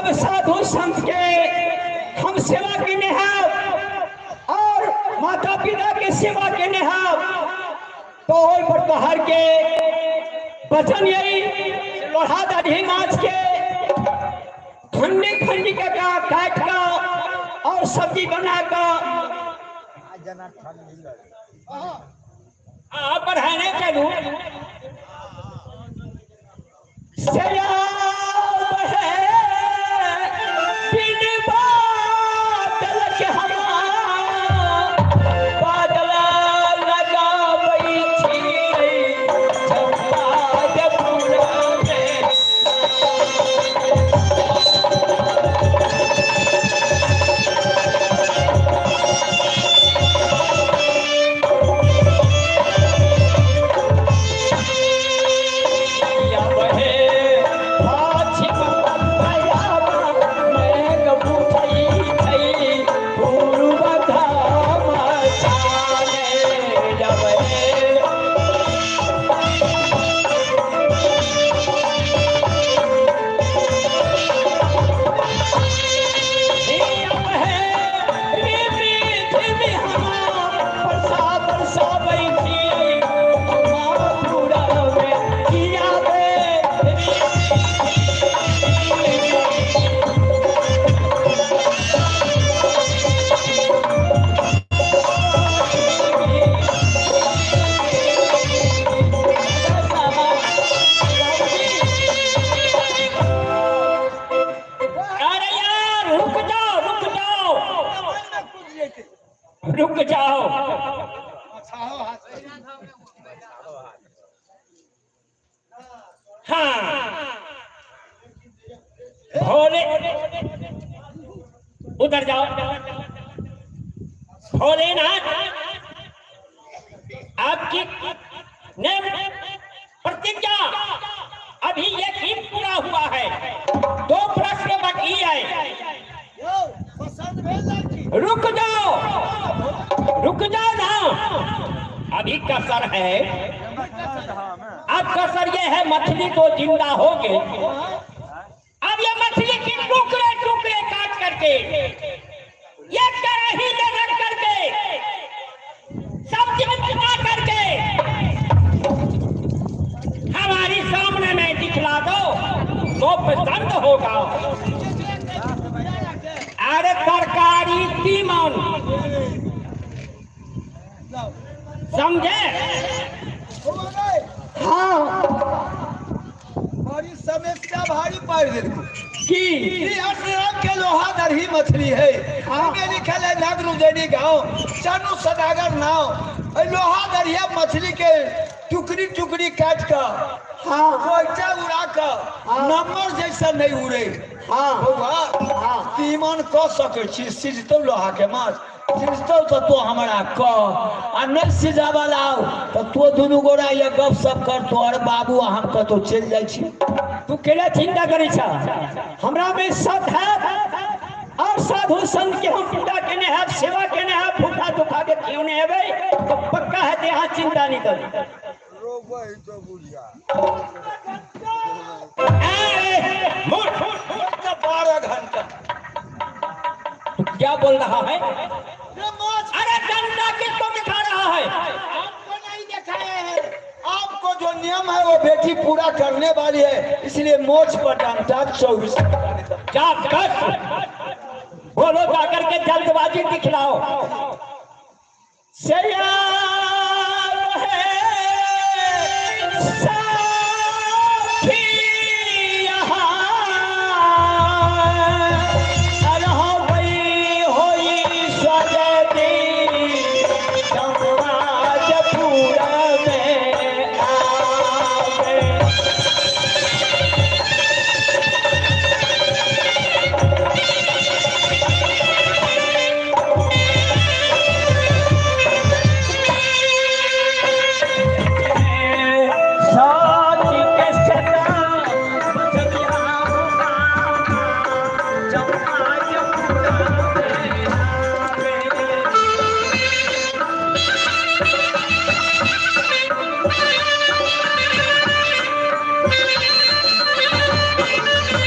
सब साधु संत के हम सेवा केने है और माता पिता के सेवा केने है। तो ओहि पर बाहर के वचन यही लोढ़ा दाढ़ी माछ के खंडी खंडी के का काट का और सब्जी बना का आप बढ़ाने चलू अरे यार रुक जाओ, रुक जाओ, रुक जाओ। हाँ भोले उधर जाओ। भोलेनाथ आपकी ने प्रतिज्ञा अभी यकीन पूरा हुआ है, दो प्रश्न बाकी है। रुक जाओ, रुक जाओ ना, अभी कसर है। अब कसर ये है, मछली तो जिंदा हो गई। अब ये मछली के टुकड़े टुकड़े काट करके ये कढ़ाई में रख करके सब्जी बना करके हमारी सामने में दिखला दो तो पसंद होगा। अरे तरकारी तीमन समझे? हाँ बड़ी समस्या भारी पड़ देलको की के लोहा दरही मछली है। हाँ। के लिखल है नगर उजैनी गांव चनु सदागर नाव। लोहा दरिया मछली के टुकड़ी टुकड़ी काट कर हाँ कोयटा उड़ा कर हाँ। नंबर जैसा नहीं उड़े। हाँ। बौआ हाँ। तीमन क सकै छी, सिझतौ लोहा के माछ सिझतौ तो तो हमरा कह, आ नहीं सिझाबऽ लाओ तो तो दुनू गोरा ये गप सप कर, तोहर बाबू आ हम कतौ चलि जाइ छी। तू केला चिंता करै छ? हमरा में सत है और साधु संत के हम पूजा केने है, सेवा केने है, भूखा दुखा के क्यों नहीं हेबै तो पक्का है ते यहाँ चिंता नहीं करी। मूर्ख 12 घंटा तू क्या बोल रहा है? अरे डंडा किसको दिखा रहा है? आपको नहीं दिखाया है। आपको जो नियम है वो बेटी पूरा करने वाली है, इसलिए मोच पर डंडा 24 घंटा। जा बस बोलो जाकर के जल्दबाजी दिखलाओ। सैया